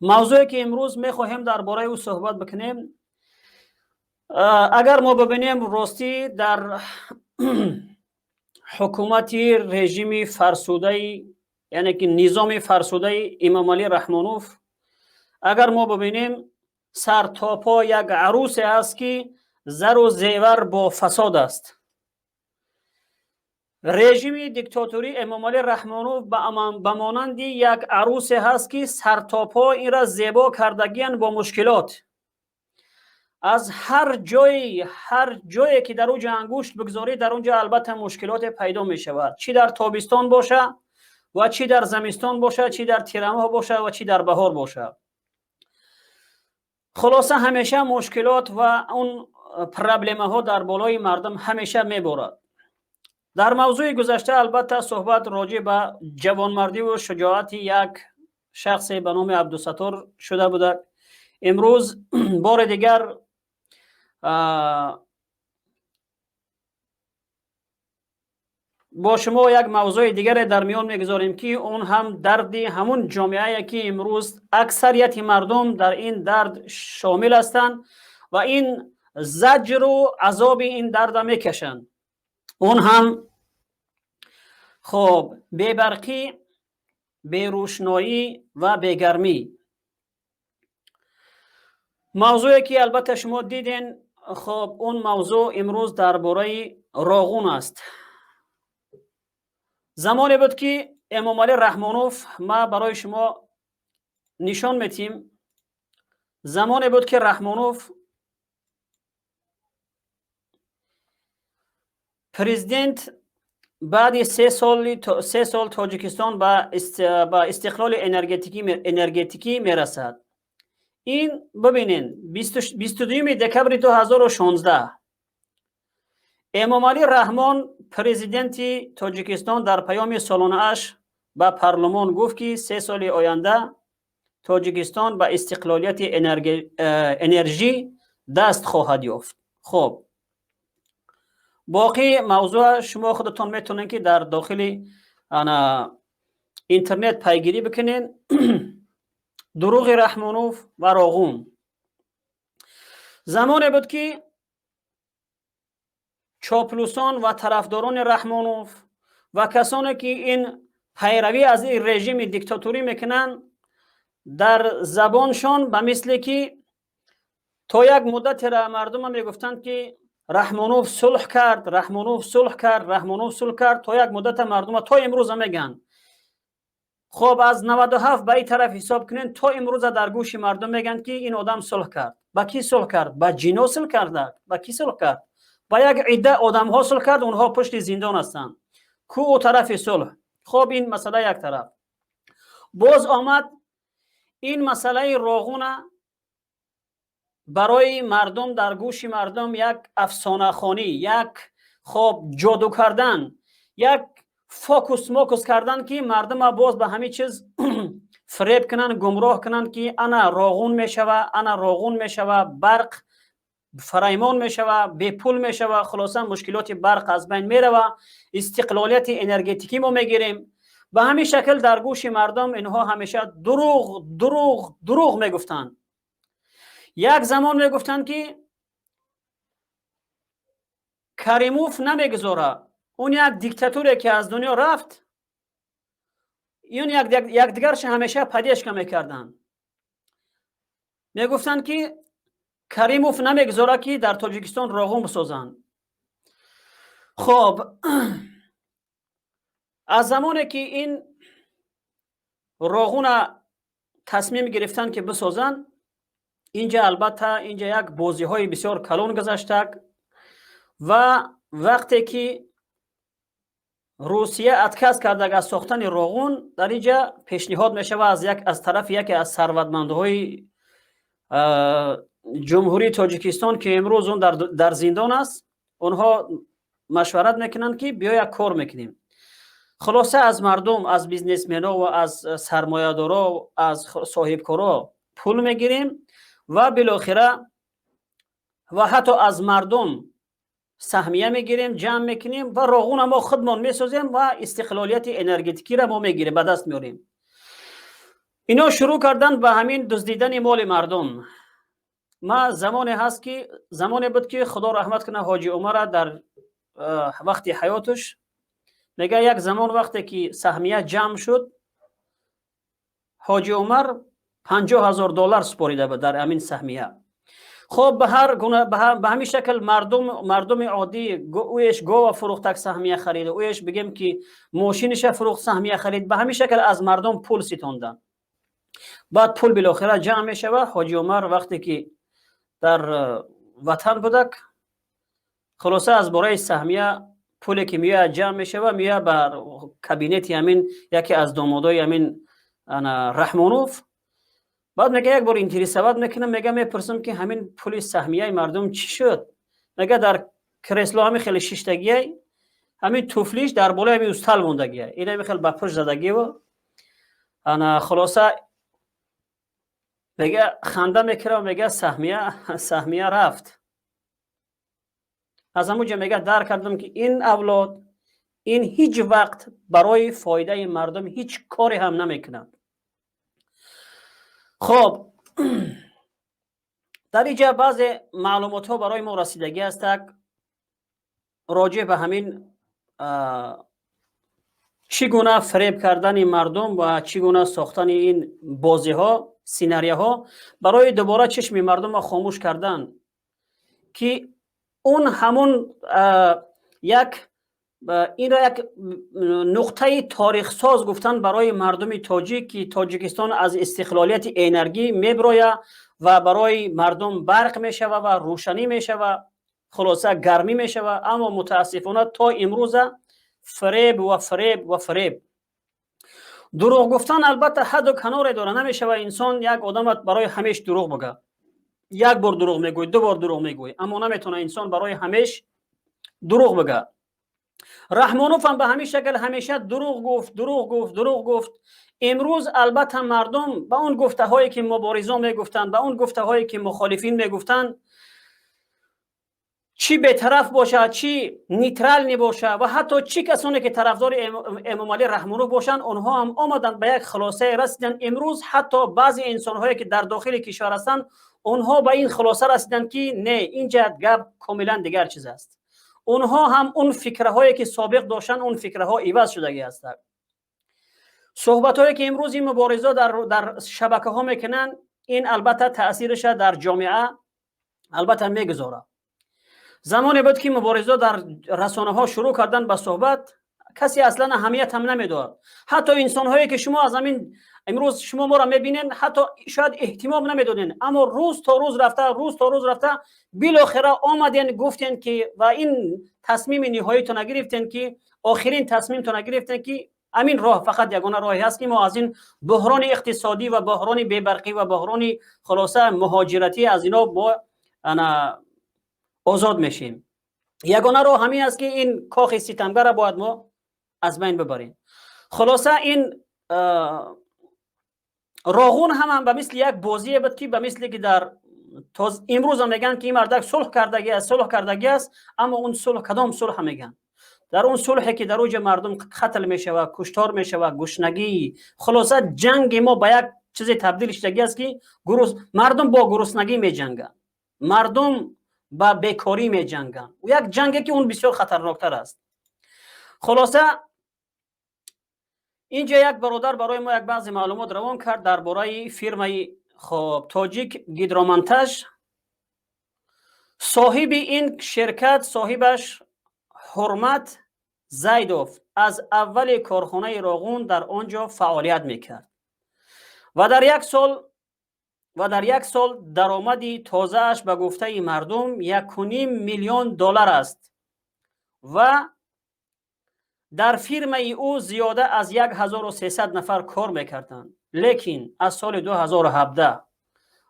Мавзӯе, ки имрӯз мехоҳем дар бораи ӯ суҳбат бикунем, агар мо бибинем, ростӣ, дар ҳукумати режими фарсудаи, яъне ки низоми фарсудаи Имомалӣ Раҳмонов, агар мо бибинем, сар то по як арӯсе аст, ки зару зевар бо фасод аст. Режими диктатории Эмомалӣ Раҳмонов ба монанди як арӯсе ҳаст, ки сартопо инра зебо кардагиянд бо мушкилот. Аз ҳар ҷое, ҳар ҷое ки дар уҷа ангушт бигзорӣ, дар он ҷо албатта мушкилоте пайдо мешавад, чӣ дар тобистон боша ва чӣ дар зимистон боша, чӣ дар тирамоҳ боша ва чӣ дар баҳор боша. Хулоса, ҳамеша мушкилот ва он проблемаҳо дар болои мардум ҳамеша меборад. Дар мавзӯи гузашта, албатта, суҳбат роҷеъ ба ҷавонмардиву шуҷоати як шахсе ба номи Абдусаттор шуда буда. Имрӯз бори дигар бо шумо як мавзӯи дигаре дар миён мегузорем, ки он ҳам дарди ҳамун ҷомеае, ки имрӯз аксарияти мардум дар ин дард шомил ҳастанд ва ин заҷру азоби ин дарда мекашанд. Он ҳам, хоб, бебарқӣ, берӯшноӣ ва бегармӣ. Мавзӯе, ки албатта шумо диден, хоб, он мавзӯъ имрӯз дар бораи Роғун аст. Замоне буд, ки Эмомалӣ Раҳмонов, ма барои шумо нишон метиҳем, замоне буд, ки Раҳмонов президент, баъди 3 сол Тоҷикистон ба истиқлоли энергетикӣ мерасад. Ин бибинен, 22 декабри 2016 Эмомалӣ Раҳмон, президенти Тоҷикистон, дар паёми солонааш ба парлумон гуфт, ки 3 соли оянда Тоҷикистон ба истиқлолияти энержӣ даст хоҳад ёфт. Хоб, боқӣ мавзӯъ шумо худатон метавонед, ки дар дохили ана интернет пайгирӣ бикунед. Дурӯғи Раҳмонов ва Роғун. Замоне буд, ки чоплусон ва тарафдорони Раҳмонов ва касоне, ки ин пайравӣ аз ин режими диктаторӣ мекунанд, дар забоншон ба мисле ки то як муддатеро мардума мегуфтанд, ки Раҳмонов сулҳ кард, Раҳмонов сулҳ кард, Раҳмонов сулҳ кард. То як муддата мардума то имрӯза мегӯянд. Хоб, аз 97 ба ин тараф ҳисоб кунед, то имрӯза дар гӯши мардум мегӯянд, ки ин одам сулҳ кард. Ба кӣ сулҳ кард? Ба ҷино сулҳ карда? Ба кӣ сулҳ кард? Ба як идда одамҳо сулҳ кард, онҳо пушти зиндон ҳастанд. Ку ӯ тарафи сулҳ? Хоб, ин масъала як тараф. Боз омад ин масъалаи Роғуна барои мардум, дар гӯши мардум як афсонахонӣ, як, хоб, ҷоду кардан, як фокус мокус кардан, ки мардума боз ба ҳамин чиз фиреб кунанд, гумроҳ кунанд, ки ана Роғун мешава, ана Роғун мешава, барқ фараймон мешава, бепул мешава. Хулоса, мушкилоти барқ аз байн мерава, истиқлолияти энергетикӣ мо мегирем. Ба ҳамин шакл дар гӯши мардум инҳо ҳамеша дурӯғ, дурӯғ, дурӯғ мегуфтанд. Як замон мегуфтанд, ки Каримов намегузора, он як диктаторе, ки аз дунё рафт. Он якдигарша ҳамеша поддержка мекарданд, мегуфтанд, ки Каримов намегузора, ки дар Тоҷикистон Роғун бисозанд. Хоб, аз замоне ки ин Роғуна тасмим гирифтанд, ки бисозанд, инҷа, албатта, инҷа як бозиҳои бисёр калон гузаштак. Ва вақте ки Русия отказ кардаг аз сохтани Роғун, дар инҷа пешниҳод мешавад аз тарафи яке аз сарватмандҳои Ҷумҳурии Тоҷикистон, ки имрӯз он дар зиндон аст. Онҳо машварат мекунанд, ки биё, як кор мекунем. Хулоса, аз мардум, аз бизнесмено ва аз сармоядоро, аз соҳибкоро пул мегирем ва билохира ва ҳатто аз мардум саҳмия мегирем, ҷамъ мекунем ва Роғуна мо худмон месозем ва истиқлолияти энергетикиро мо мегирем, ба даст меорем. Ино шурӯъ карданд ба ҳамин дуздидани моли мардум. Ма замоне ҳаст, ки замоне буд, ки Худо раҳмат кунад Ҳоҷи Умара, дар вақти ҳаёташ мега, як замон вақте ки саҳмия ҷамъ шуд, Ҳоҷи Умар 50 000 доллар супорида буд дар ҳамин саҳмия. Хоб, ба ҳар гуна, ба ҳамин шакл мардуми оддӣ ӯеш гова фурӯхтак, саҳмия харид, ӯеш бигем, ки мошиниша фурӯхт, саҳмия харид. Ба ҳамин шакл аз мардум пул ситонданд. Баъд пул билохира ҷамъ мешавад. Ҳоҷи Умар вақте ки дар ватан будак, хулоса, аз бораи саҳмия пуле ки меояд, ҷамъ мешавад, меояд ба кабинети ҳамин яке аз домодои ҳамин Раҳмонов. Баъд мега, як бор интересовать мекунам, мега, мепурсам, ки ҳамин пули саҳмияи мардум чӣ шуд? Мега, дар кресло ҳамин хеле шиштагиай, ҳамин туфлиш дар болои ҳамин устал мондагиай, ин ҳамин хел ба пушт задагиву ана. Хулоса, мега, ханда мекунам, мега, саҳмия рафт. Аз ҳамун ҷо, мега, дарк кардам, ки ин авлод ин ҳеҷ вақт барои фоидаи мардум ҳеҷ коре ҳам намекунад. Хоб, дар инҷа баъзе маълумотҳо барои мо расидагӣ ҳастак роҷеъ ба ҳамин чӣ гуна фиреб кардани мардум ва чӣ гуна сохтани ин бозиҳо, сценарияҳо барои дубора чишми мардумро хомӯш кардан, ки он ҳамун як инро як нуқтаи торихсоз гуфтан барои мардуми тоҷик, ки Тоҷикистон аз истиқлолияти энергӣ мебирояд ва барои мардум барқ мешава ва рӯшанӣ мешава, хулоса, гармӣ мешава. Аммо мутаассифона то имрӯза фиреб ва фиреб ва фиреб. Дурӯғ гуфтан албатта ҳадду каноре дорад. Намешава инсон як одамат барои ҳамеш дурӯғ бигӯяд. Як бор дурӯғ мегӯй, ду бор дурӯғ мегӯй, аммо наметавона инсон барои ҳамеш дурӯғ бигӯяд. Раҳмонов ҳам ба ҳамин шакл ҳамеша дурӯғ гуфт, дурӯғ гуфт, дурӯғ гуфт. Имрӯз албатта мардум ба он гуфтаҳое, ки муборизон мегуфтанд, ба он гуфтаҳое, ки мухолифин мегуфтанд, чӣ бетараф бошад, чӣ нейтральный бошад ва ҳатто чӣ касоне, ки тарафдори Эмомалӣ Раҳмонов бошанд, онҳо ҳам омаданд, ба як хулосае расиданд. Имрӯз ҳатто баъзе инсонҳое, ки дар дохили кишвар ҳастанд, онҳо ба ин хулоса расиданд, ки не, инҷа гап комилан дигар чиз аст. Онҳо ҳам он фикраҳое, ки собиқ доштанд, он фикраҳо иваз шудагӣ ҳастанд. Суҳбатҳое, ки имрӯз ин муборизо дар шабакаҳо мекунанд, ин албатта таъсираша дар ҷомеа албатта мегузорад. Замоне буд, ки муборизо дар расонаҳо шурӯъ карданд ба суҳбат, касе аслан аҳамият ҳам намедод. Ҳатто инсонҳое, ки шумо аз ҳамин имрӯз шумо моро мебинед, ҳатто шояд эҳтимом намедоден. Аммо рӯз то рӯз рафта, рӯз то рӯз рафта, билохира омаден, гуфтен, ки ва ин тасмими ниҳоитона гирифтен, ки охирин тасмимтона гирифтен, ки ҳамин роҳ фақат ягона роҳе ҳаст, ки мо аз ин буҳрони иқтисодӣ ва буҳрони бебарқӣ ва буҳрони, хулоса, муҳоҷиратӣ аз ино мо ана озод мешем. Ягона роҳ ҳамин аст, ки ин кохи ситамгара бояд мо аз байн бибарем. Хулоса, ин Роғун ҳам ба мисли як бозие буд, ки ба мисли ки дар то имрӯзам мегӯянд, ки ин мардак сулҳ кардагӣ аст, сулҳ кардагӣ аст. Аммо он сулҳ кадом сулҳ мегӯянд? Дар он сулҳе, ки дар оҷа мардум қатл мешавад, куштор мешавад, гушнагӣ, хулоса, ҷанги мо ба як чизе табдил шудагӣ аст, ки мардум бо гуруснагӣ меҷанганд, мардум ба бекорӣ меҷанганд, як ҷанге, ки он бисёр хатарноктар аст. Хулоса, инҷа як бародар барои мо як баъзе маълумот равон кард дар бораи фирмаи, хоб, Тоҷик Гидромонтаж. Соҳиби ин ширкат, соҳибаш Ҳурмат Зайдов, аз аввали корхонаи Роғун дар он ҷо фаъолият мекард ва дар як сол даромади тозааш, ба гуфтаи мардум, 1,5 миллион доллар аст ва дар фирмаи ӯ зиёда аз 1300 нафар кор мекарданд. Лекин аз соли 2017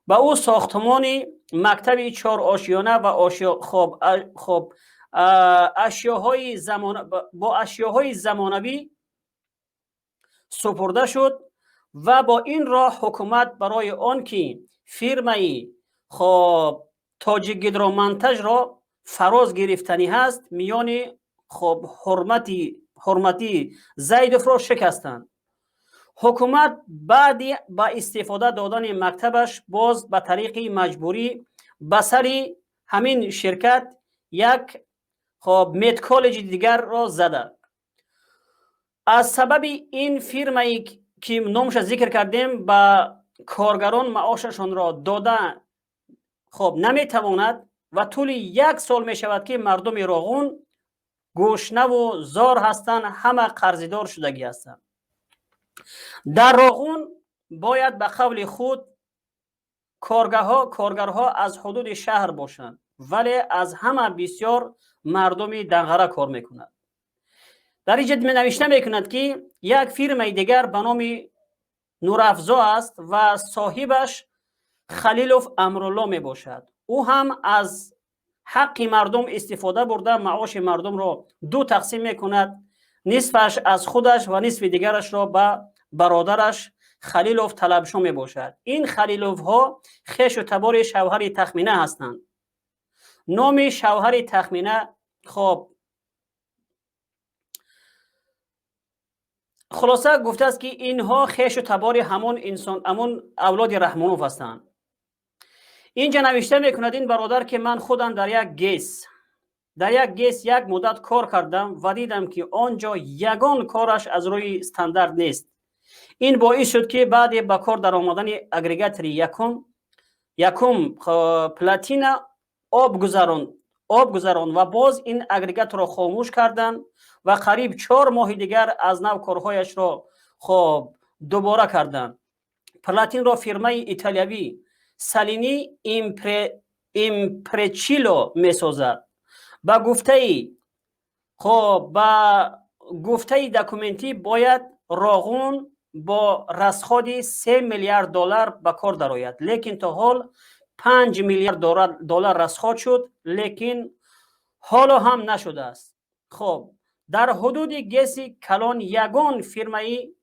ба ӯ сохтмони мактаби чорошёна ва хоб, бо ашёҳои замонавӣ супурда шуд ва бо ин роҳ ҳукумат барои он ки фирмаи, хоб, Тоҷикгидромонтажро фароз гирифтанӣ ҳаст, миёни, хоб, Ҳурмати Зайдовро шикастанд. Ҳукумат баъди ба истифода додани мактабаш боз ба тариқи маҷбурӣ ба сари ҳамин ширкат як хоб медколлеҷи дигарро зада. Аз сабаби ин фирмае ки номаша зикр кардем, ба коргарон маошашонро дода хоб наметавонад ва тӯли як сол мешавад, ки мардуми Роғун гӯшнаву зор ҳастанд, ҳама қарзидор шудагӣ ҳастанд. Дар Роғун бояд ба қавли худ коргарҳо аз ҳудуди шаҳр бошанд, вале аз ҳама бисёр мардуми Данғара кор мекунад. Дар инҷа навишта мекунад, ки як фирмаи дигар ба номи Нурафзо аст ва соҳибаш Халилов Амрулло мебошад. Ӯ ҳам аз ҳаққи мардум истифода бурда, маоши мардумро ду тақсим мекунад: нисфаш аз худаш ва нисфи дигарашро ба бародараш Халилов Талабшо мебошад. Ин Халиловҳо хешу табори шавҳари Тахмина ҳастанд. Номи шавҳари Тахмина, хоб, хулоса гуфтааст, ки инҳо хешу табори ҳамон инсон, ҳамон авлоди Раҳмонов ҳастанд. Инҷа навишта мекунад ин бародар, ки ман худам дар як ГЭС як муддат кор кардам ва дидам, ки он ҷо ягон кораш аз рӯи стандарт нест. Ин боис шуд, ки баъде ба кор даромадани агрегатори якум плотина об гузарон ва боз ин агрегаторро хомӯш карданд ва қариб 4 моҳи дигар аз нав корҳояшро хоб дубора карданд. Плотинро фирмаи италиявӣ Салини Импречило месозад. Ба гуфтаи документӣ бояд Роғун бо расходи 3 миллиард доллар ба кор дарояд, лекин то ҳол 5 миллиард доллар расход шуд, лекин ҳоло ҳам нашудааст. Хоб, дар ҳудуди ГЭСи калон ягон фирмаи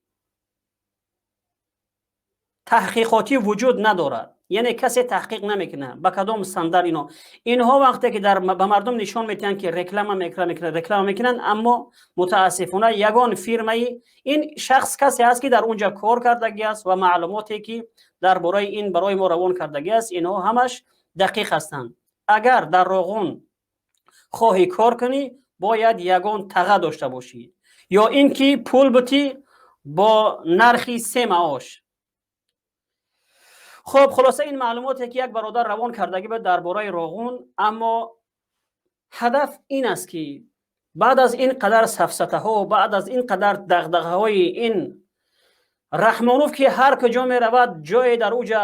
таҳқиқотӣ вуҷуд надорад, яъне касе таҳқиқ намекунад, ба кадом стандарт инҳо вақте ки ба мардум нишон метиҳанд, ки реклама мекунанд, аммо мутаассифона ягон фирмаи ин шахс касе ҳаст, ки дар он ҷа кор кардагӣ аст ва маълумоте ки дар бораи ин барои мо равон кардагӣ аст, инҳо ҳамаш дақиқ ҳастанд. Агар дар Роғун хоҳӣ кор кунӣ, бояд ягон таға дошта бошӣ ё ин ки пул бутӣ бо нархи се маош. Хуб, хулоса, ин маълумоте ки як бародар равон кардагӣ буд дар бораи Роғун. Аммо ҳадаф ин аст, ки баъд аз ин қадар сафсатаҳо, баъд аз ин қадар дағдағаҳои ин Раҳмонов, ки ҳар куҷо меравад, ҷое дар уҷа,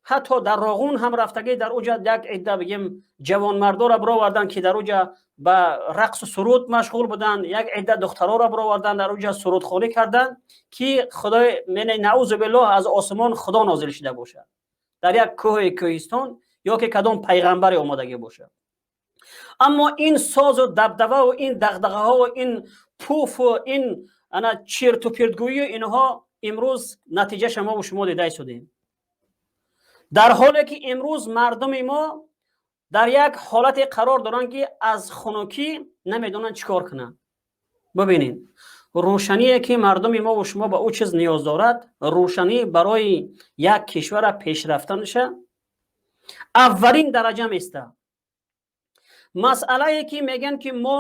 ҳатто дар Роғун ҳам рафтагӣ, дар уҷа як идда, бигем, ҷавонмардоро бироварданд, ки дар уҷа ба рақсу суруд машғул буданд, як идда духтароро бироварданд, дар уҷа сурудхонӣ карданд, ки худои мене, наузу биллоҳ, аз осмон худо нозил шуда бошад дар як кӯҳи кӯҳистон ё ки кадом пайғамбаре омадагӣ бошад. Аммо ин созу дабдабаву ин дағдағаҳову ин пуфу ин ана чирту пиртгӯию инҳо имрӯз натиҷаша мову шумо дида истодем, дар ҳоле ки имрӯз мардуми мо дар як ҳолате қарор доранд, ки аз хунукӣ намедонанд чӣ кор кунанд. Бубинед, рӯшание ки мардуми мову шумо ба ӯ чиз ниёз дорад, рӯшанӣ барои як кишвара пешрафтанаша аввалин дараҷа места. Масъалае ки мегӯянд, ки мо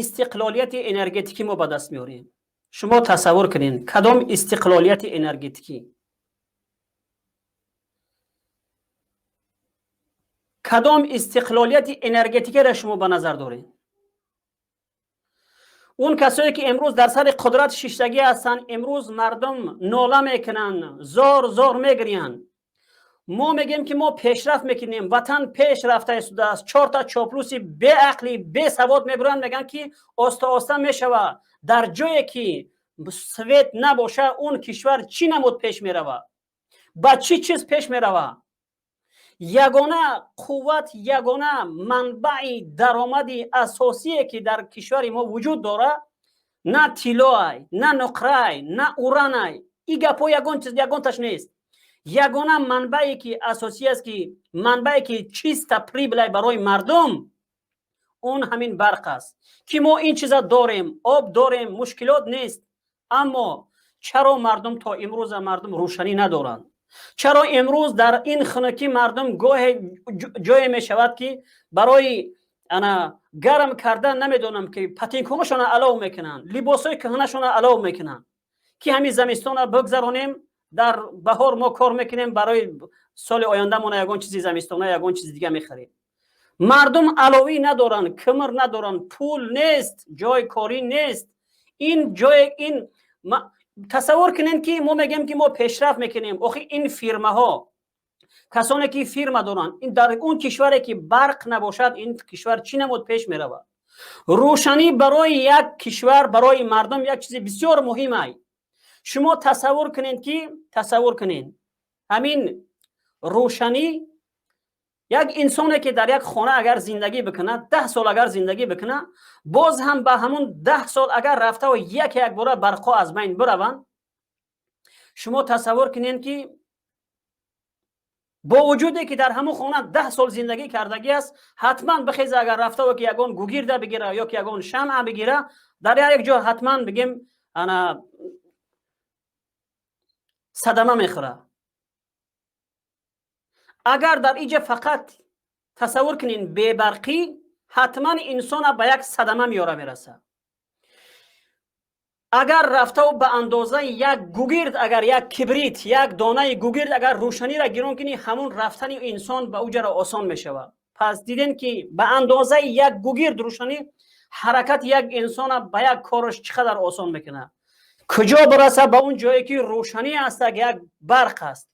истиқлолияти энергетикӣ мо ба даст меорем, шумо тасаввур кунед, кадом истиқлолияти энергетикӣ, кадом истиқлолияти энергетикиро шумо ба назар доред? Он касое ки имрӯз дар сари қудрат шиштагӣ ҳастанд, имрӯз мардум нола мекунанд, зор зор мегириянд. Мо мегӯем, ки мо пешрафт мекунем, ватан пеш рафта истодааст. Чорта чоплуси беақлӣ, бесавод мебуранд, мегӯянд, ки оста оста мешава. Дар ҷое ки свет набоша, он кишвар чӣ намуд пеш мерава, ба чӣ чиз пеш мерава? Ягона қувват, ягона манбаи даромади асосие ки дар кишвари мо вуҷуд дорад, на тиллоай, на нуқрай, на уранай, и гапҳо ягон чиз ягонташ нест. Ягона манбае ки асосӣ аст, ки манбае ки чиста прибыль барои мардум, он ҳамин барқ аст, ки мо ин чиза дорем, об дорем, мушкилот нест. Аммо Чаро мардум то имрӯза мардум рӯшанӣ надоранд? Чаро имрӯз дар ин хунукӣ мардум гоҳе ҷое мешавад, ки барои ана гарм кардан, намедонам, ки патинкҳошона алов мекунанд, либосҳои кӯҳнашона алов мекунанд, ки ҳамин замистона бигзаронем, дар баҳор мо кор мекунем, барои соли ояндамона ягон чизи замистона, ягон чизи дига мехарем. Мардум аловӣ надоранд, кимр надоранд, пул нест, ҷои корӣ нест. Ин ҷое ин тасаввур кунем, ки мо мегӯем, ки мо пешрафт мекунем. Охи, ин фирмаҳо, касоне ки фирма доранд, ин дар он кишваре ки барқ набошад, ин кишвар чӣ намуд пеш меравад? Рӯшанӣ барои як кишвар, барои мардум як чизи бисёр муҳим ай. Шумо тасаввур кунед, ки тасаввур кунед, ҳамин рӯшанӣ, як инсоне ки дар як хона агар зиндагӣ бикунад, 10 сол агар зиндагӣ бикунад, боз ҳам ба ҳамун 10 сол агар рафтаву яке якбора барқҳо аз байн бираванд, шумо тасаввур кунед, ки бо вуҷуде ки дар ҳамун хона 10 сол зиндагӣ кардагӣ аст, ҳатман бихеза, агар рафтаву ки ягон гугирда бигира ё ки ягон шамъа бигира, дар як ҷо ҳатман, бигем, ана садама мехӯрад. Агар дар иҷа фақат тасаввур кунед, бебарқӣ ҳатман инсона ба як садама меёра мерасад. Агар рафтаву ба андозаи як гугирд, агар як кибрит, як донаи гугирд агар рӯшаниро гирон кунӣ, ҳамун рафтани инсон ба уҷаро осон мешавад. Пас дидем, ки ба андозаи як гугирд рӯшанӣ ҳаракати як инсона ба як кораш чӣ қадар осон мекунад. Куҷо бираса? Ба он ҷое ки рӯшанӣ аст, як барқ аст.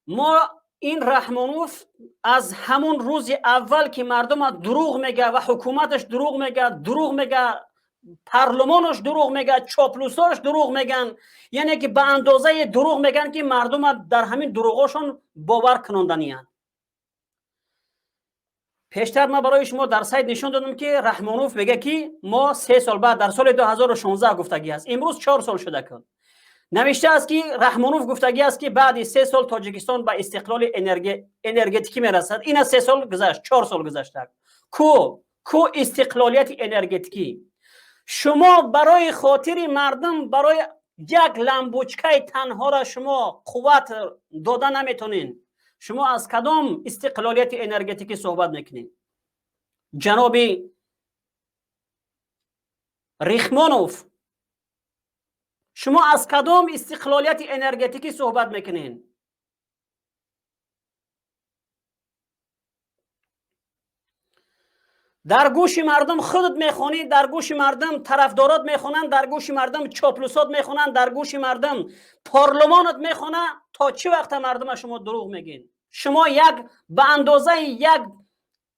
Мо ин Раҳмонов аз ҳамун рӯзи аввал, ки мардума дурӯғ мега ва ҳукуматаш дурӯғ мега, дурӯғ мега, парлумонаш дурӯғ мега, чоплусош дурӯғ меган, яъне ки ба андозаи дурӯғ меган, ки мардума дар ҳамин дурӯғошон бовар кунонданиянд. Пештар ман барои шумо дар сайт нишон додам, ки Раҳмонов мега, ки мо 3 сол баъд, дар соли 2016 гуфтагӣ аст, имрӯз 4 сол шуда кун. Навиштааст, ки Раҳмонов гуфтагӣ аст, ки баъди 3 сол Тоҷикистон ба истиқлоли энергетикӣ мерасад. Ина 3 сол гузашт, 4 сол гузашта. Ку истиқлолияти энергетикӣ? Шумо барои хотири мардум, барои як ламбучкаи танҳоро шумо қувват дода наметонед. Шумо аз кадом истиқлолияти энергетикӣ суҳбат мекунед, ҷаноби Рихмонов? Шумо аз кадом истиқлолияти энергетикӣ суҳбат мекунед? Дар гӯши мардум худат мехонӣ, дар гӯши мардум тарафдорот мехонанд, дар гӯши мардум чоплусот мехонанд, дар гӯши мардум парлумонат мехона. То чӣ вақта мардума шумо дурӯғ мегӯед? Шумо як ба андозаи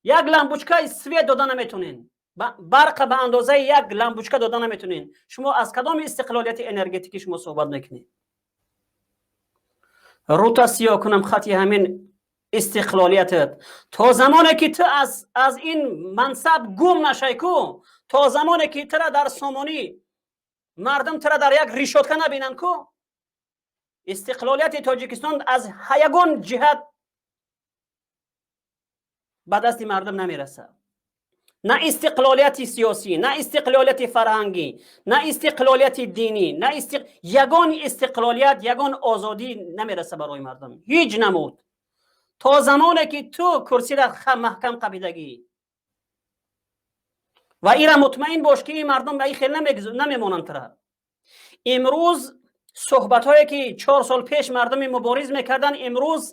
як ламбучкаи свет дода наметонед, барқа ба андозаи як ламбучка дода наметонед. Шумо аз кадом истиқлолияти энергетикӣ шумо суҳбат мекунед? Рута сиёҳ кунам хати ҳамин истиқлолиятат. То замоне ки ту аз ин мансаб гум нашай ку, то замоне ки тура дар сомонӣ мардум тура дар як решётка набинанд ку, истиқлолияти Тоҷикистон аз ягон ҷиҳат ба дасти мардум намерасад: на истиқлолияти сиёсӣ, на истиқлолияти фарҳангӣ, на истиқлолияти динӣ, на ягон истиқлолият, ягон озодӣ намераса барои мардум ҳеҷ намуд, то замоне ки ту курсира маҳкам қапидагӣ. Ва ира мутмаин бош, ки ин мардум ба ин хел намемонанд тура. Имрӯз суҳбатҳое ки 4 сол пеш мардуми мубориз мекарданд, имрӯз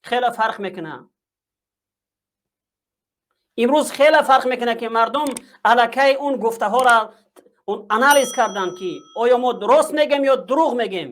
хеле фарқ мекунад. Имрӯз хеле фарқ мекунад, ки мардум аллакай он гуфтаҳоро анализ карданд, ки оё мо рост мегем ё дурӯғ мегем.